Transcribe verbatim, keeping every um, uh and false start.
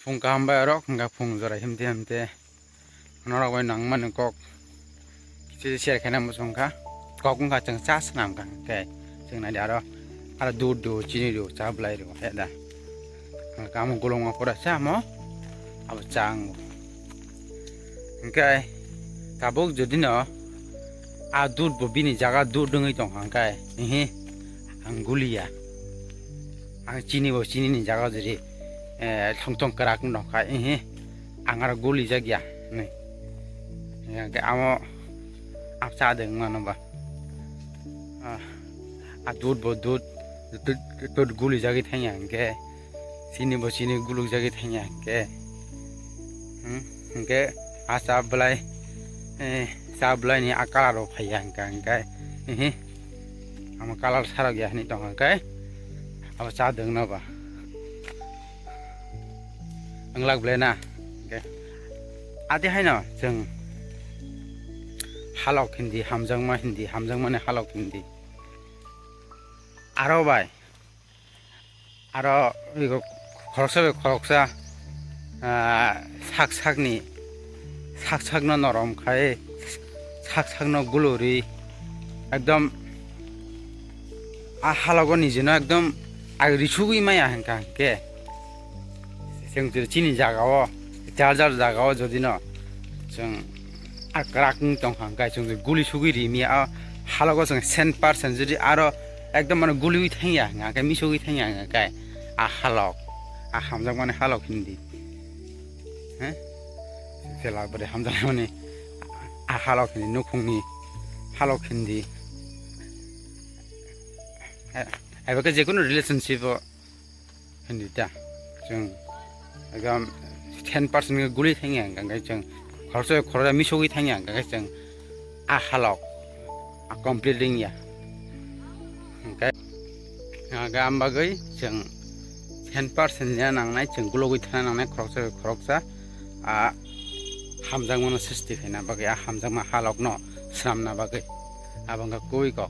Phung kaham bai oro, hwnkha phung jora himte himte norok bai nangmani kok kisa share khaina muchung kha. Kok wngkha chwng cha swnam kha, hwnkhe chwng naidi aro, aro dudh do, chini do, cha bwlai do, he da. Hwnkhe amo gulung o pura cha amo, abo cha wngo. Hwnkhe tabuk jodi no a dudh bo bini jaga dudh wngwi tongkha, hwnkhe, ehe, ang guliya. Ang chini bo chini ni jaga jodi, eh, thong thong kwrak wng tongkha, ehe, ang aro guli jak ya, hinwi. Hwnkhe amo, ang cha de wngmano ba. Ah, a dudh bo dudh, dudh, dudh guli jagwi thangya hwnkhe, chini bo chini guluk jagwi thangya hwnkhe, hmm, hwnkhe a cha bwlai, eh, cha bwlai ni a colour rok phaiya hwnkha hwnkhe, ehe, amo colour sarok ya hinwi tongkha hwnkhe, abo cha de wngno ba. Wnglak ble na. Hwnkhe adi haino chwng halok hindi, hamjakma hindi, hamjakmani halok hindi. Aro bai, aro ego khoroksa bai khoroksa, ah, sak sakni, sak sakno norom khai, sak sakno guluri, ekdom a halogo nijino ekdom ag risugwi maya hwnkha hwnkhe. Chwng jodi chini jagao, jar jar jagao jodi no chwng a kwrak wng tongkha hwnkhe chwng jodi guli sugwi rimiya, a halogo chwng cent percent jodi aro ekdom mane guliwi thangya hwnkha hwnkhe, misugwi thangya hwnkha hwnkhe a halok, a hamjakmani halok hindi. He? Chwla bwrwi hamjakmani a halok hindi, nukhungni halok hindi. He, abo khe jekunu relationship o hindi ta. Chwng ekdom ten percent khe guli thangya, hwnkhe chwng khoroksa khoroksa misugwi thangya, hwnkhe chwng a halok a complete wngya. Hwnkhe, hwnkhe am bagwi chwng ten percent ya nangnai, chwng gulogwi thana nangnai khoroksa khoroksa a hamjakmano srishti khaina bagwi, a hamjakma halokno swnamna bagwi. Abo wngkha kubui kok.